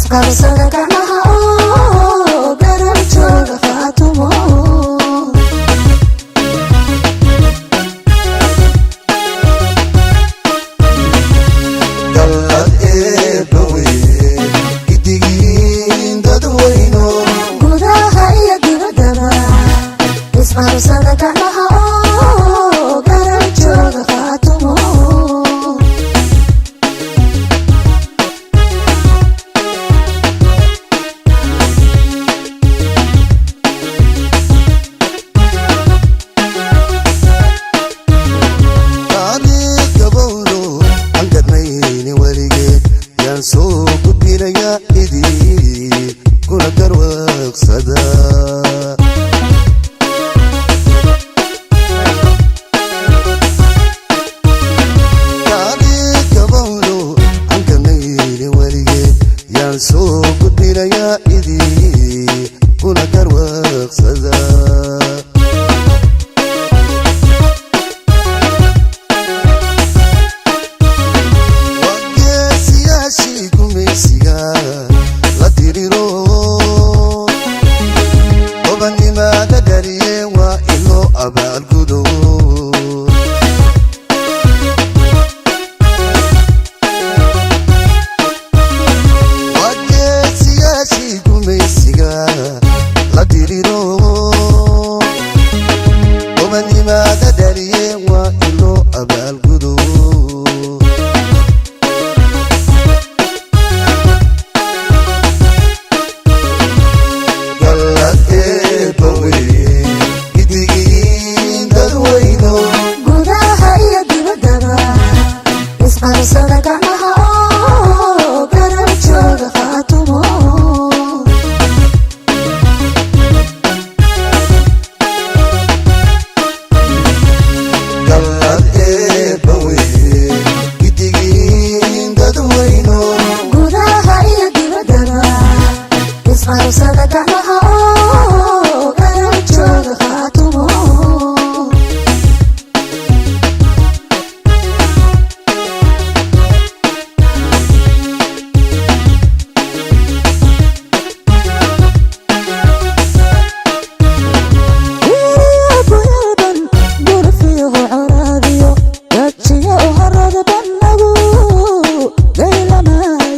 Isqabsada gacmaha oo garab jooga Khaatumo. Gallad Eebba weye, gidigiin dadweyno. Gudaha iyo dibaddaba isqabsada gacmaha oo garab jooga Khaatumo. Taariikh gabowdo aan gadnayni weligeed yaan soo gudbinayaa, idii kuna garwaaqsada. Taariikh gabowdo aan gadnayni weligeed yaan soo gudbinayaa, idii kuna garwaaqsada. Geesiyaashii gumaysiga la diriro, gobannimada dhaliye, waa in loo abaalgudo. Waa geesiyaashii gumaysiga la diriro, gobannimada dhaliye, waa in loo abaalgudo. Gallad Eebba weye, gidigiin dadweyno. Gudaha iyo dibaddaba isqabsada gacmaha oo garab jooga Khaatumo. Gallad Eebba weye, gidigiin dadweyno. Gudaha iyo dibaddaba isqabsada gacmaha oo garab jooga Khaatumo. Wiilyadan gurfihu colaadiyo gajiyo harada bannagu gaylanaaye.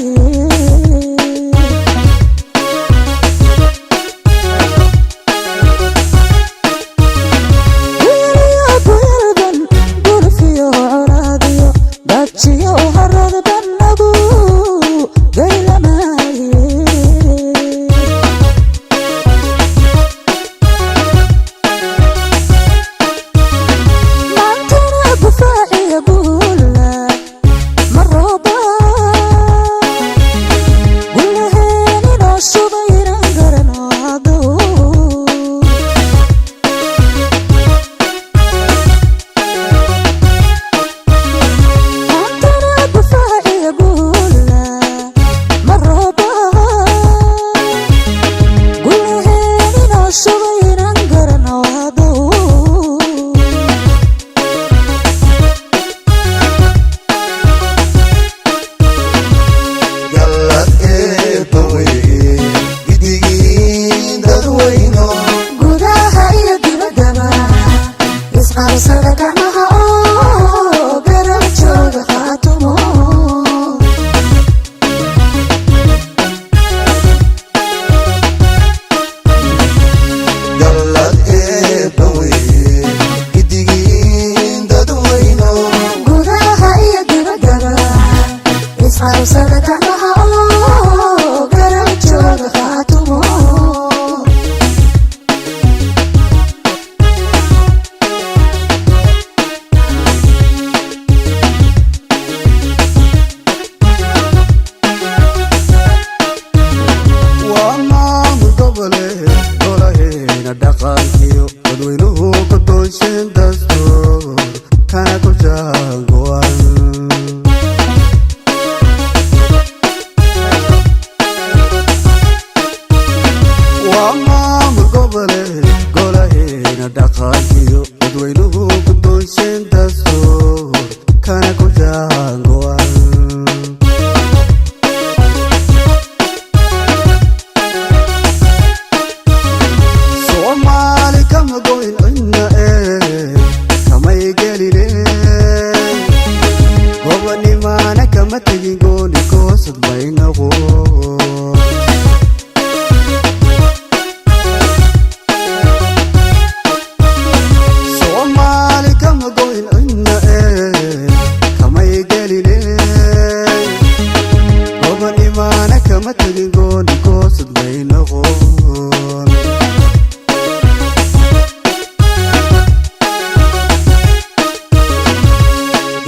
Goosad may noqon.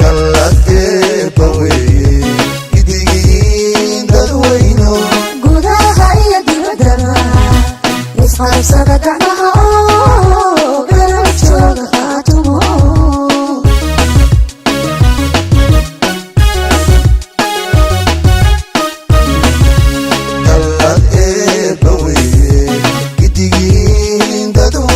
Galladkeeba weeye gidigiin dadweyno. Gudaha iyo dibaddaba isqabsada gacmaha oo.